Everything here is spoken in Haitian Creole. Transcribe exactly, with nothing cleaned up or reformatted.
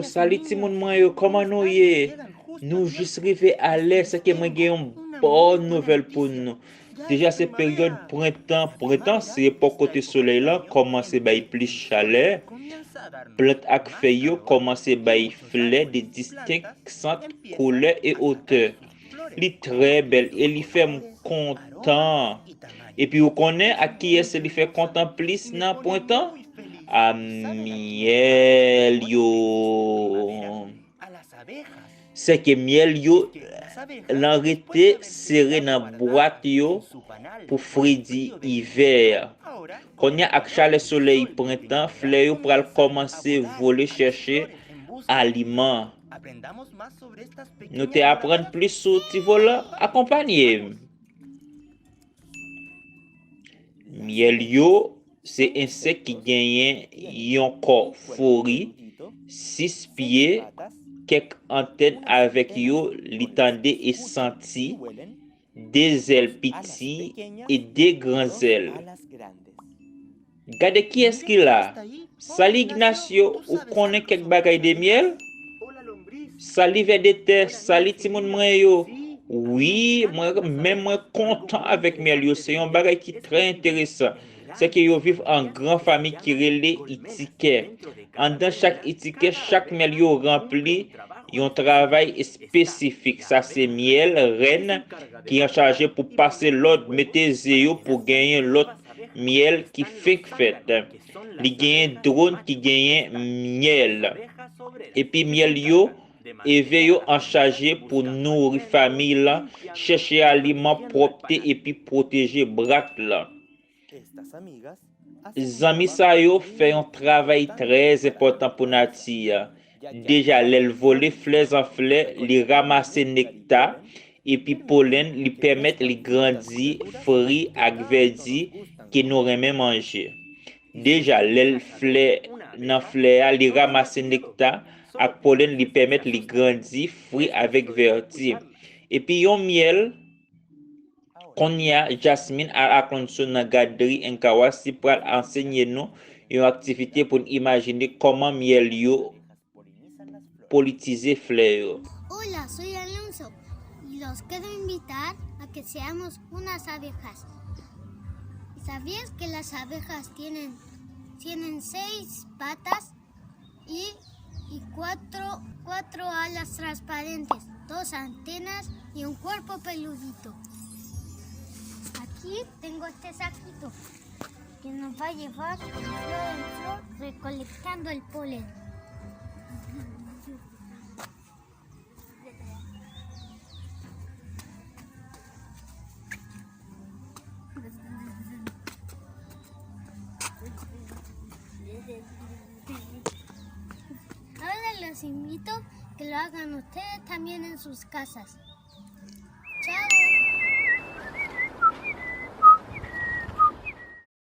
Sali timoun mwen yo, kòman nou ye? Nou jis rive alè, sèke mwen gen yon bòn nouvèl pou nou. Deja se peryòd prentan. Prentan se epòk kote solèy lan kòmanse bay plis chalè. Plant ak fèy yo kòmanse bay flè de distenk sant koulè e otè. Li trè bèl e li fè m kontan. Epi ou konnen ak kiyès li fè kontan plis nan prentan? A myèl yo. Sèke myèl yo lan rete sere nan bwat yo pou fredi ivè. Kounye a ak chalè solèy prentan, flè yo pral kòmanse vole chèche aliman. Nou te aprann plis sou ti volan? Akonpanye m. Myèl yo se ensèk ki genyen yon kò fori, sis pye, kèk antèn avèk yo li tande e santi, de zèl piti e de gran zèl. Gade kiyès ki la. Sali Ignacio, ou konnen kèk bagay de myèl? Sali vèdetè, sali timoun mwen yo. Wi, mwen menm mwen kontan avèk myèl yo. Se yon bagay ki trè enteresan. Sèke yo viv an gran fanmi ki rele itikè. Anndan chak itikè, chak myèl yo ranpli yon travay espesifik. Sa se myèl rèn ki an chaje pou pase lòd, mete ze yo pou genyen lòt myèl ki fenk fèt. Li genyen dwòn ki genyen myèl. Epi myèl yo, eve yo an chaje pou nouri fanmi lan, chèche aliman, pwòpte epi pwoteje bwat lan. Zanmi sa yo fè yon travay trè enpòtan pou nati a. Deja, lè l vole flè an flè, li ranmase nekta epi polen, li pèmèt li grandi fri ak vèdi ke nou renmen manje. Deja, lè l flè nan flè a, li ranmase nekta ak polen, li pèmèt li grandi fri avèk vèdi. Epi yon myèl, kounye a, Jasmine Alonso nan gadri Enkawas li pral ansenye nou yon aktivite pou n imajine kòman myèl yo polinize flè yo. Hola, soy Alonso y los quiero invitar a que seamos unas abejas. ¿Sabías que las abejas tienen, tienen seis patas y, y cuatro, cuatro alas transparentes, dos antenas y un cuerpo peludito? Aquí tengo este saquito que nos va a llevar de flor en flor recolectando el polen. Ahora los invito que lo hagan ustedes también en sus casas. Chao.